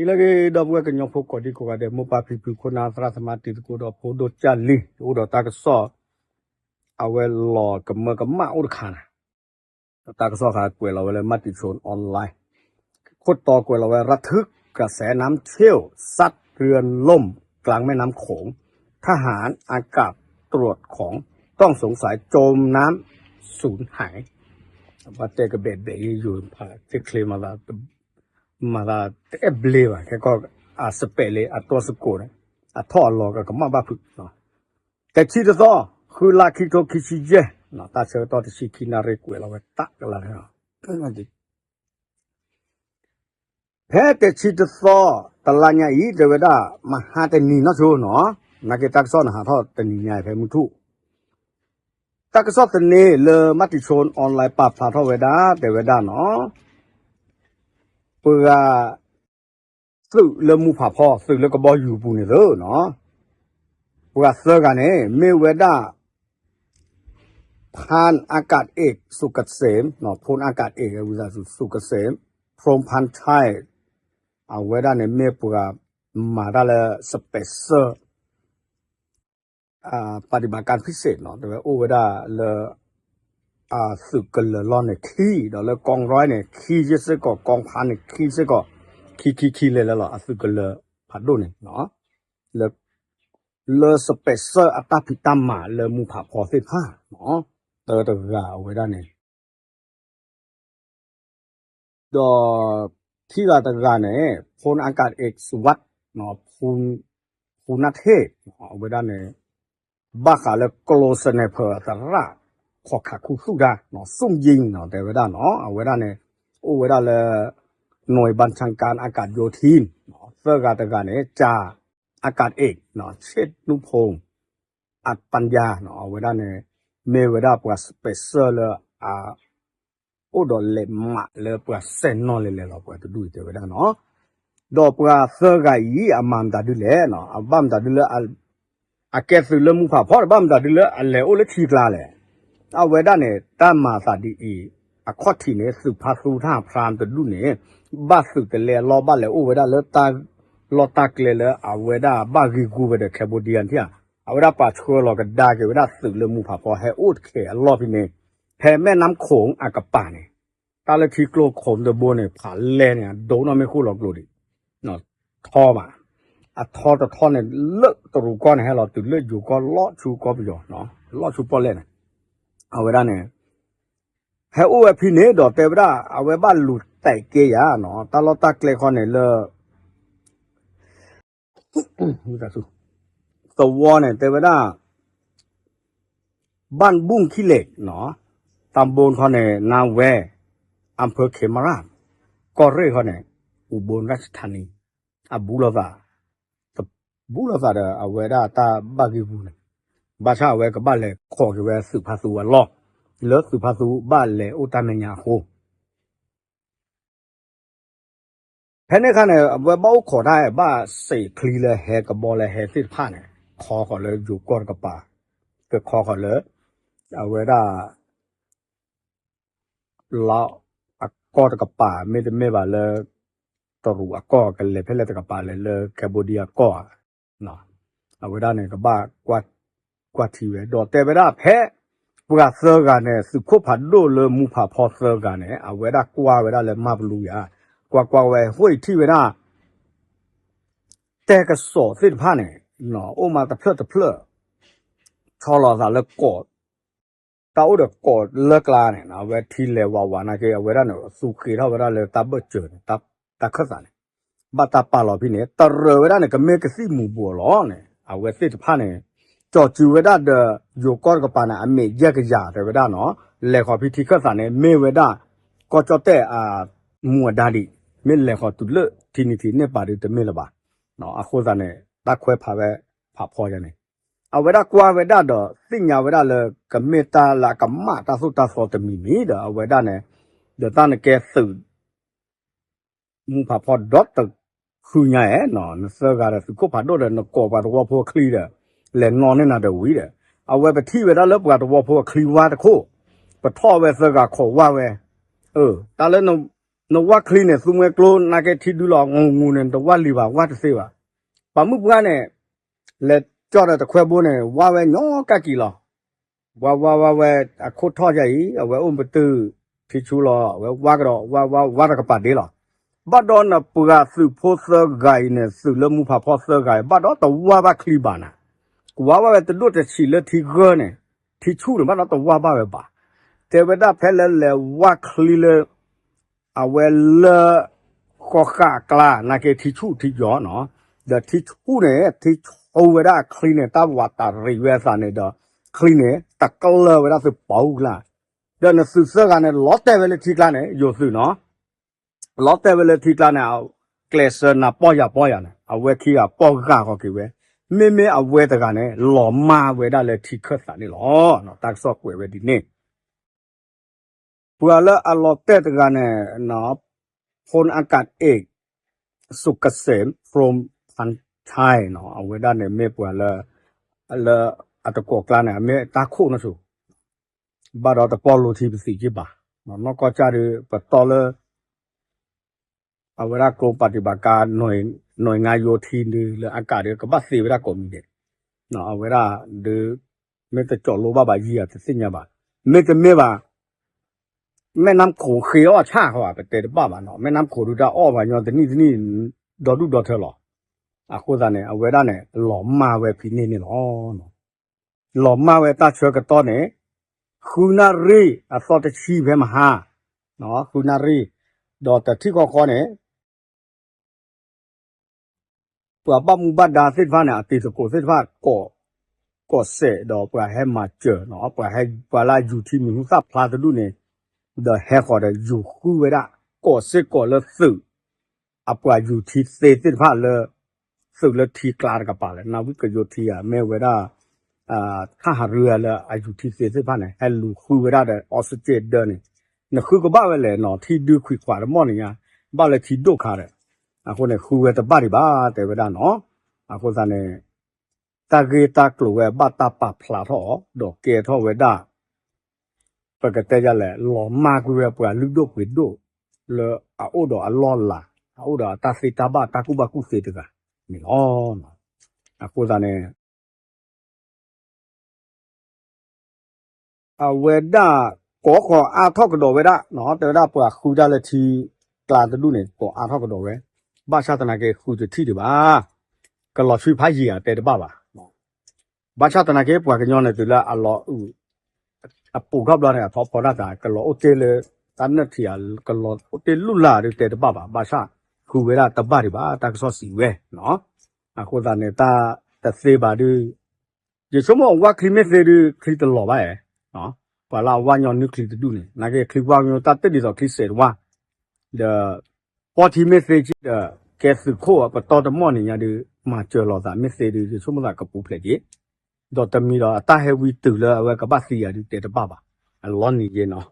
လၢအဂ့ၤ ဒီပုၢ်ဝဲၢ်ကညီဖိကိးဒံကိးဂၤဒဲး မိၢ်ပၢ်ဖံဖု ခိၣ်နၢ်သရၣ်သမါ တံၤသကိးဒီးဖိဒိၣ်ကၢ်လံၤ အိၣ်ဒီးတၢ်ကစီၣ် အဝဲလီၤကမၢကမၣ်အိၣ်တခါန့ၣ်, တၢ်ကစီၣ်ခါကွဲးလီၤဝဲလၢ မၤတံၤဆိ online, ခိၣ်တီကွဲးလီၤဝဲ ระทึกกระแสน้ำเชี่ยวซัดเรือล่มกลางแม่น้ำโขง ทหารอากาศตรวจของต้องสงสัยจมน้ำสูญหาย ဘၣ်တဲကဘဲးဘဲးယိယိဖးသ့ချ့မး မၤသးတအဲၣ်ဘျ့ဘၣ် ခဲကီၢ်အစပဲးလ့ အတီၢ်စကိးန့ၣ် အထီၣ်အလီၤကကမၣ်ဘၣ်ဖုး, တဆံတသီ ဃုလါခံကထိခံဆံယဲၢ်, တၢ်ဆၢကတီၢ်တဆံခံနၣ်ရံၣ်ကွဲးလီၤဝဲတၢ်ကလါ ဖဲတဆံတသီ တလါညါအံၤ တဲဝဲဒၣ် မဟါတနံၤနီၢ်ဆိနီၤ, နာ်က့တၢ်ကစီၣ်နဟးထီၣ်တနံၤညါအံၤ ဖဲမုၢ်ထူၣ် တၢ်ကစီၣ်သန့လၢ မၤတံၤဆိ online ပာ်ဖျါထီၣ်ဝဲဒၣ် တဲဝဲဒၣ်နီၤ, ပှၤ သုးလၢမူဖးဖီ သုးလၢကဘီယူၤပူၤန့ၣ်သ့နီၤ, ပှၤသၢဂၤန့ၣ် မ့ၢ်ဝဲဒၣ် พันอากาศเอกสุกเกษม พลอากาศเอก สุกเกษม พรหมพันธ์ชัย အဝဲဒၣ်န့ၣ်မ့ၢ်ပှၤမၤတၢ်လၢ special ပฏิบัติการพิเศษနီၤ, တဲဝဲအိၣ်ဝဲဒၣ်လၢ အသုးကလၢၤလီၢ်န့ၣ်ခံ, ဒီးလၢ กองร้อย န့ၣ် ခံစ့ၢ်ကီး, กองพัน န့ၣ် ခံစ့ၢ်ကီး, ခံခံခံလဲၤလဲၤလီၤ အသုးကလၢၤဖးဒိၣ်န့ၣ်, လၢ လၢ special အတၢ်ဖံးတၢ်မၤလၢမူဖးဖီသ့ၣ်တဖၣ်, တၢတဂၤအဝဲဒၣ်န့ၣ် ဒီးခံဂၤတဂၤန့ၣ် พลอากาศเอกสุวัฒน์ ภูน- ภูนเทพ အဝဲဒၣ်န့ၣ် ဘၣ်ဃးလၢကျိ sniper သရၣ် ခိးခးခူသူၣ်တၢ် ซุ่มยิง တဲဝဲဒၣ်နီၤ, အဝဲဒၣ်န့ၣ် အိၣ်ဝဲဒၣ်လၢ หน่วยบัญชาการอากาศโยธิน သၢဂၤတဂၤန့ၣ် จ่าอากาศเอก เชษฐนุพงษ์ อัจปัญญา အဝဲဒၣ်န့ၣ် မ့ၢ်ဝဲဒၣ်ပှၤ special လၢ အ အိၣ်ဒီးလဲၤမးလၢပှၤစဲၣ်နီၤလဲၤလဲၤလီၤ ပှၤတဒူၣ်အံၤတဲဝဲဒၣ်နီၤ, ဒီးပှၤသၢဂၤအံၤ အမၤမတၤဒုလဲၣ်, အဘၣ်မတၤဒုလၢ အကဲသုးလၢမူဖးဖီဒီး ဘၣ်မတၤဒုလၢအလဲၤအိၣ်လၢထံကျါလဲၣ်. အဝဲဒၣ်န့ၣ် တၢ်မၤသးဒ်အံၤ အခီၣ်ထံးန့ၣ် သုးဖါသူတၢ်ဖရၣ်တဒူၣ်န့ၣ် ဘၣ်သုးတလဲအလီၢ် ဘၣ်လဲၤအိၣ်ဝဲဒၣ်လၢတၢ်လီၢ်တၢ်ကျဲလၢအဝဲဒၣ်ဘၣ်ဂံာ်ဂူာ်ဝဲဒီး Cambodia ထံၣ်ဧါ, အဝဲဒၣ်ပာ်ဆှၢလီၤကဒါက့ၤဝဲဒၣ်သုးလၢမူဖးဖီ ဟဲအိၣ်တခါအလီၢ်ဖဲန့ၣ် ဖဲမဲၢ်နါခိၣ်အကပၤန့ၣ်, တၢ်လၢထံကျိခိၣ်တဘိန့ၣ် ဖးလဲၢ်န့ၣ် အဒိၣ်နီၢ်မ့ၢ်ဃိၣ်လီၤကျိၤဒံး ထီဘၣ်, အထီတထီန့ၣ် လၢတရူးကီၢ်န့ၣ် ဟဲလီၤတုၤလၢယိၤကီၢ်လီၢ်ဆူကီၢ်ပယီၤ, လီၢ်ဆူပီၣ်လဲၣ်န့ၣ်, အဝဲဒၣ်န့ၣ် ဟဲအိၣ်ဝဲဖဲန့ၣ်ဒီးတဲဝဲဒၣ် အဝဲဘၣ်လူၤတဲာ်က့ၤယၤနီၤ တၢ်လီၢ်တၢ်ကျဲခီန့ၣ်လၢ သဝီန့ၣ် တဲဝဲဒၣ် บ้านบุ่งขี้เหล็กနီၤ, ตำบลခီန့ၣ် นาแว อำเภอเขมราช ကီၢ်ရ့ၣ်ခီန့ၣ် อุบลราชธานี အဘူးလိာ်သး, ဘူးလိာ်သးဒီး အဝဲဒၣ်တၢ်ဘၣ်ဂံာ်ဂူာ်န့ၣ်, ဘၣ်ဆၣ်အဝဲကဘၣ်လဲၤခိးက့ၤဝဲသုးဖါသူအလီၢ်, လၢသုးဖါသူဘၣ်လဲၤအိၣ်တၢ်မဲာ်ညါအဃိ ဖဲန့ၣ်အခါန့ၣ် အဝဲဘၣ်အိၣ်ခိးတၢ် ဘၣ်စဲးချံလၢဟဲကဘီလၢဟဲသ့ၣ်တဖၣ်န့ၣ် ခီဃီၤလၢယိၤကီၢ်တကပၤ, ကခီဃီၤလၢ အဝဲဒၣ် လၢအကီၢ်တကပၤ မ့တမ့ၢ်ဘၣ်လၢ တရူးအကီၢ် ကလဲၤဖဲလဲၣ်တကပၤလဲၣ်လၢ Cambodia အကီၢ်ဧါ, အဝဲဒၣ်န့ၣ် ကဘၣ်ကွၢ်ထံဝဲ ဒီးတဲဝဲဒၣ်ဖဲ ပှၤသၢဂၤန့ၣ် သုးခိၣ်ဖးဒိၣ်လၢမူဖးဖီသၢဂၤန့ၣ် အဝဲဒၣ်ကွၢ်ဝဲဒၣ်လၢမၤပလူၤယၤ, ကွၢ်ကွၢ်ဝဲ ဟိၣ်အံၤထံၣ်ဝဲဒၣ် တဲာ်ကစီၣ်သ့ၣ်တဖၣ်န့ၣ် အိၣ်မးတဖျၢၣ်တဖျၢၣ် ဆီလီၤသးလၢကိး တၢ်အိၣ်ဒီးကိးလၢကျါန့ၣ် အဝဲထံလဲၤဝးဝးနာ်က့ အဝဲဒၣ်န့ၣ် သူဃ့ထီၣ်ဝဲဒၣ်လၢတၢ်ဘၢၣ်စၢၤန့ၣ် တၢ်ခၢၣ်သးန့ၣ် ဘၣ်တၢ်ပာ်လီၤဖဲန့ၣ် တရၢဝဲဒၣ်န့ၣ် ကမ့ၢ်ကသံၣ်မူၤဘှီးလီၤန့ၣ် အဝဲသ့ၣ်တဖၣ်န့ၣ် ကၠီၤစုၤဝဲဒၣ်ဒီး ယိၤကီၢ်တကပၤန့ၣ် အမဲာ်ယဲၢ်ကယၤတဲဝဲဒၣ်နီၤ လဲၤဃီၤဖဲထံခၢၣ်သးန့ၣ် မ့ၢ်ဝဲဒၣ် ကီၢ်ကၠီၣ်တဲၣ်အမူအဒါဒံး မ့ၢ်လဲၤဃီၤတုၤလၢထံနံၤထံးန့ၢ်ပာ်ဒုးတမ့ၢ်လၢၤဘၣ်. အဃိသတးန့ၣ် တၢ်ခွဲးဖးဝဲဖးဖီယါန့ၣ် အဝဲဒၣ်ကွၢ်ဝဲဒၣ်ဒီး သ့ၣ်ညါဝဲဒၣ်လၢ ကမ့ၢ်တၢ်လၢအကမၣ်တၢ်သိၣ်တၢ်သီတမံၤမံၤဒီး အဝဲဒၣ်န့ၣ် ဒီးတၢ်နကဲသုး မူဖးဖီဒီတဃုညါဧါနီၤ နသၢဂၤဒီးသုးခိၣ်ဖးဒိၣ်ဒီး နကိးပှၤသဝီဖိအချံဒီး လဲၤနီၣ်န့ၢ်နၤဒီးဝံၤဒီး အဝဲပထံၣ်ဝဲဒၣ်လၢပှၤသဝီဖိအချံဝါတခိၣ် ပထီၣ်ဝဲသၢဂၤခိးဝါဝဲ တၢ်လၢန နဝၢ်ချံန့ၣ် သူမှဲကျိ နာ်က့ထံဒုလီၤ ငူၤငူၤန့ၣ် နတဝၢ်လံၤဘၣ် ဝၢ်တသ့ဘၣ်. ပှၤမုၣ်ပှၢ်န့ၣ် လဲၤကၠီၣ်ဒီးတခွဲဘိန့ၣ် ဝၢ်ဝဲညီကၣ်ကံၤလီၤ. ဝၢ်ဝၢ်ဝၢ်ဝဲ အခိၣ်ထီၣ်ယၤအံၤ အဝဲအိၣ်ပတုာ် ထံဆူၣ်လီၤ အဝဲဝၢ်ကဒီး ဝၢ်ဝၢ်ဝၢ်တကပၤဒ့လီၤ. ဘၣ်ဒီးနပှၤသုးဖိသၢဂၤအံၤန့ၣ် သုးလၢမူဖးဖီသၢဂၤအံၤ ဘၣ်ဒီးတဝၢ်ဘၣ်ချံဘၣ်နၤ, ကဝၢ်ဘၣ်ဝဲတဒိၣ်တဆံးလၢထံဂၢၢ်န့ၣ် ထံဆူၣ်န့ၣ် ဘၣ်ဒီးတဝၢ်ဘၣ်ဝဲဘၣ်. တဲဝဲဒၣ်ဖဲလၢလဲၤဝၢ်ချံလၢ အဝဲလၢ ဃီဃာ်အကျါ နာ်က့ထံဆူၣ်ထံယီၤနီၤ, ဒီးထံဆူၣ်န့ၣ် ထံဆူၣ်ဝဲဒၣ်အချံန့ၣ် တၢ်ဝးတရံးဝဲအသးန့ၣ်ဒီး ချံန့ၣ် တကျၢၢ်ဝဲဒၣ်သုးပီအူကျါ, ဒီးနသုးသၢဂၤန့ၣ် လီၤတဲာ်ဝဲလၢထံကျါန့ၣ် ယိၤသုးနီၤ, လီၤတဲာ်ဝဲလၢထံကျါန့ၣ် ကျဲးစၢးနၤပီၢ်ယၤပီၢ်ယၤန့ၣ် အဝဲခံဂၤပီၢ်ဂာ်ဃီက့ၤဝဲ, မ့မ့ၢ်အဝဲတဂၤန့ၣ် လီၤမၢ်ဝဲဒၣ်လၢထံခၢၣ်သးန့ၣ်လီၤ. တၢ်ကစီၣ်ကွဲးဝဲဒ်န့ၣ် ပှၤလၢအလီၤတဲာ်တဂၤန့ၣ် พลอากาศเอก สุกเกษม พรหมพันชัย နီၤ, အဝဲဒၣ်န့ၣ်မ့ၢ်ပှၤလၢ လၢအတကိးကျါန့ၣ် အမ့ၢ်တၢ်ခိၣ်နီၢ်ဆိ, ဘၣ်ဒီးတပီၢ်လိထံပသံးက့ဘၣ်, နီၢ်ကီၢ်ကၢ်ဒုး ပတီၢ်လၢ အဝဲဒၣ်ကျိပာ်တံၢ်ဘၣ်ကါ နွံငါယိထံဒုးလၢအကးဒုး ကဘၣ်သ့ဝဲဒၣ်ကိးမံၤဒဲး, အဝဲဒၣ်ဒုး မ့ၢ်တကၠီၣ်လိဘၣ်ဘၣ်ယံၤဧါတသ့ၣ်ညါဘၣ်, မ့တမ့ၢ်ဘၣ် မဲၢ်နါခိၣ်ဃ့အီၣ်ဆၣ်ဃီ ပတဲတဘၣ်ဘၣ်နီၤ, မဲၢ်နါခိၣ်ဒုးတၢ်အီၣ်ပှၤညီတနံၣ်တနံၣ် ဒီဒူၣ်ဒီထၢလီၤ. အဃိသတးန့ၣ် အဝဲဒၣ်န့ၣ် လီၤမၢ်ဝဲဖဲန့ၣ်န့ၣ်လီၤ. လီၤမၢ်ဝဲတၢ်ဆၢကတီၢ်န့ၣ် ဃုနၣ်ရံၣ်အသီတဆံဖဲမဟါ, ဃုနၣ်ရံၣ်, ဒီးတထံၣ်ဃီဃီန့ၣ် ပှၤဘၣ်မူဘၣ်ဒါသ့ၣ်တဖၣ်န့ၣ် အတံၤသကိးသ့ၣ်တဖၣ် ကိးစဲးဒီးပှၤဟဲမၤစၢၤနီၤ, ပှၤဟဲ ပှၤလၢအယူၤထံမံၤဟူသၣ်ဖျါတဒူၣ်န့ၣ်, ဒီးဟဲဃီၤဒီးယူၤဃုဝဲဒၣ် ကိးစ့ၢ်ကီးလၢသုး အပှၤယူၤထံသ့သ့ၣ်တဖၣ်လၢ သုးလၢထံကျါတကပၤလဲၣ်, နၢ်ဝံၣ်ကယိထံဧါ မ့ၢ်ဝဲဒၣ် ထၣ်ဟးရူဧါလၢအယူၤထံသ့သ့ၣ်တဖၣ်န့ၣ် ဟဲလူၤဃုဝဲဒၣ်ဒီး oxygen ဒၢန့ၣ်, နဃုကဘၣ်ဝဲလဲၣ်နီၤ, ထံဒုးခွံခွးတမီၢ်န့ၣ်ညါ, ဘၣ်လၢထံဒိၣ်ခါဒီး, အဃိန့ၣ် ဃုဝဲတဘၣ်ဒံးဘၣ် တဲဝဲဒၣ်နီၤ. အဃိသတးန့ၣ် တၢ်ဂ့ၢ်တၢ်ကျိၤဝဲဘၣ်တၢ်ပာ်ဖျါထီၣ်အီၤ ဒီးကဲထီၣ်ဝဲဒၣ် ပကတဲယလဲၣ် လီၤမၢ်ကွံာ်ဝဲပှၤလုၢ်ဒိၣ်ပှ့ၤဒိၣ် လၢအအိၣ်ဒီးအလီၢ်လၤ အအိၣ်ဒီးအတၢ်သ့တၢ်ဘၣ်တၢ်ကူၣ်ဘၣ်ကူၣ်သ့တဂၤန့ၣ်လီၤ. အဃိသတးန့ၣ် အဝဲဒၣ် ကိးဃီၤအါထီၣ်ကဒီးဝဲဒၣ် တဲဝဲဒၣ်ပှၤဃုတၢ်လၢထံကျါတဒူၣ်န့ၣ် ကိးအါထီၣ်ကဒီးဝဲ, ဘၣ်ဆၣ်သနာ်က့ဃုတထံၣ်ဒံးဘၣ်, ကလီၤဆှံဖးယံာ်ဧါတဲတဘၣ်ဘၣ်. ဘၣ်ဆၣ်သနာ်က့ ပှၤကညီန့ၣ်တုၤလၢအလီၤအုး အပူၤထီၣ်ဘျီန့ၣ် အထီဖီဒၣ်သး ကလီၤအိၣ်တ့ၢ်လၢ တၢ်နၢၣ်ထံးဧါ ကလီၤအိၣ်တ့ၢ်လုၢ်လၢ်ဒုးတဲတဘၣ်ဘၣ်, ဘၣ်ဆၣ်ဃုဝဲဒၣ်တဘၣ်ဒံးဘၣ် တၢ်ကစီၣ်စံးဝဲ အဃိသတးန့ၣ် တၢ်တသ့ဘၣ်ဒုး ယဆိကမိၣ်ဝၣ်ချံမ့ၢ်သ့ဒုး ချံတလီၤဘၣ်ဧါ, ပှၤလၢအဝၣ်ညီနုၢ်ချံတဒူၣ်န့ၣ် နာ်က့ချံဝၣ်ညီတၢ်တ့ၢ်ဒ်သိးချံစဲးတဝၣ်, ဒီး ပီၢ်ထံမ့ၢ်သ့က့ဒီး ကဲသုးခိၣ်ပတီၢ်တမီၢ်န့ၣ်ညါဒုး မၤစၢၤလိာ်သးမ့ၢ်သ့ဒုး ယဆိကမိၣ်သးကပူၤဖျဲးက့ၤ, ဒီးတမံၤဒီးအတၢ်ဟဲဝံတုၤလၢအဝဲကဘၣ်သံယၤဒုးတဲတဘၣ်ဘၣ်, အလီၤနံၤယဲနီၤ,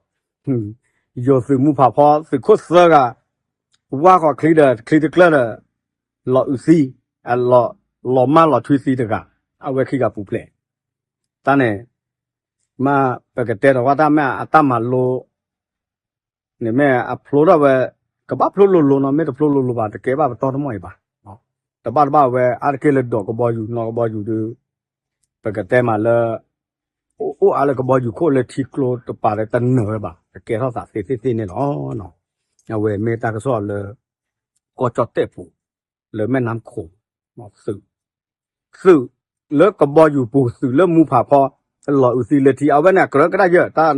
ယိၤသုးမူဖးဖီ သုးခိၣ်သၢဂၤ ဝၢ်ဃီၤချံဒီး ချံတကျၢၢ်ဒီး လီၤအုးသံ, လီၤမၢ်လီၤထွံသံတဂၤ, အဝဲခံဂၤပူၤဖျဲး, တၢ်န့ၣ် မ့ၢ်ပကတဲထီၣ်ဝဲတၢ်မ့ၢ်အတၢ်မၤလိ န့ၣ်မ့ၢ်အဖျိထီၣ်ဝဲ, ကဘၣ်ဖျိလိၤလိၤနီၤ, မ့ၢ်တဖျိလိၤလိၤဘၣ် တကဲဘၣ်ပတီၢ်တမီၢ်အံၤဘၣ်, တဘၣ်တဘၣ်ဝဲ အါတက့ၢ်လၢဒိးကဘီယူၤ နီၢ်ကဘီယူၤဒုး ပကတဲမးလၢ အိၣ်အါလၢကဘီယူၤခိၣ်လၢထံကျိတပၤလၢတနၢၤဝဲဘၣ် ကကဲထီၣ်သးသ့သ့သ့န့ၣ်လီၤ. အဝဲမ့ၢ်တၢ်ကစီၣ်လၢ ကီၢ်ကၠီၣ်တဲၣ်ပူၤ လၢမဲၢ်နါခိၣ် သုး သုးလၢကဘီယူၤပူၤ သုးလၢမူဖးဖီ လီၤအုးသံလၢထံ အဝဲန့ၣ် အကြၢးကဒါယၢၢ်တၢ်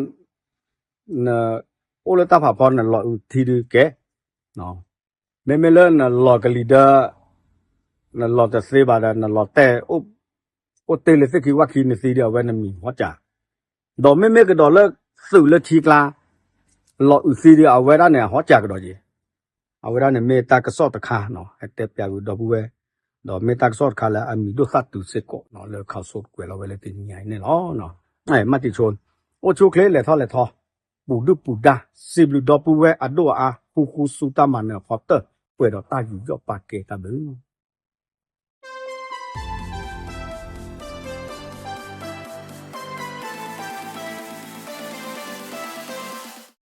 နအိၣ်လၢတၢ်ဖးဖီ နလီၤအုးထံဒုးကဲ, မ့မ့ၢ်လၢနလီၤကလံၤဒၢ နလီၤတသ့ဘၣ်ဒီး နလီၤတဲာ် အိၣ်တ့ၢ်လၢသ့ၣ်ခံဝၣ်ခံနသံဒီး အဝဲနမံၤဟီၣ်စၢ်, ဒီးမ့မ့ၢ်ကဒီးလၢသုးလၢထံကျါ လီၤအုးသံဒီး အဝဲဒၣ်န့ၣ်အဟီၣ်စၢ်ကဒီးက့ၤ, အဝဲဒၣ်န့ၣ်မ့ၢ်တၢ်ကစီၣ်တခါ ဟဲတဲပျးဝံၤဒီပုၢ်ဝဲၢ်, ဒီးမ့ၢ်တၢ်ကစီၣ်တခါလၢအမံၤဒိၣ်သၣ်တုၤစ့ၢ်ကီး လၢခးစိကွဲးလီၤဝဲလၢတနံၤညါအံၤန့ၣ်လီၤ. မၤတံၤဆိ, အိၣ်ဆူၣ်အိၣ်ချ့လဲၤထီၣ်လဲၤထီ, ပူၤဒုၣ်ပူၤဒါ, စံးဘျုးဒီပုၢ်ဝဲၢ်အဒိၣ်အါ ဃူဃူဆူတၢ်မၤနၢၤအဖီတၢၢ် ပှဲၤဒီးတၢ်ယူးယီၣ်ပာ်ကဲတၢ်ဘျုး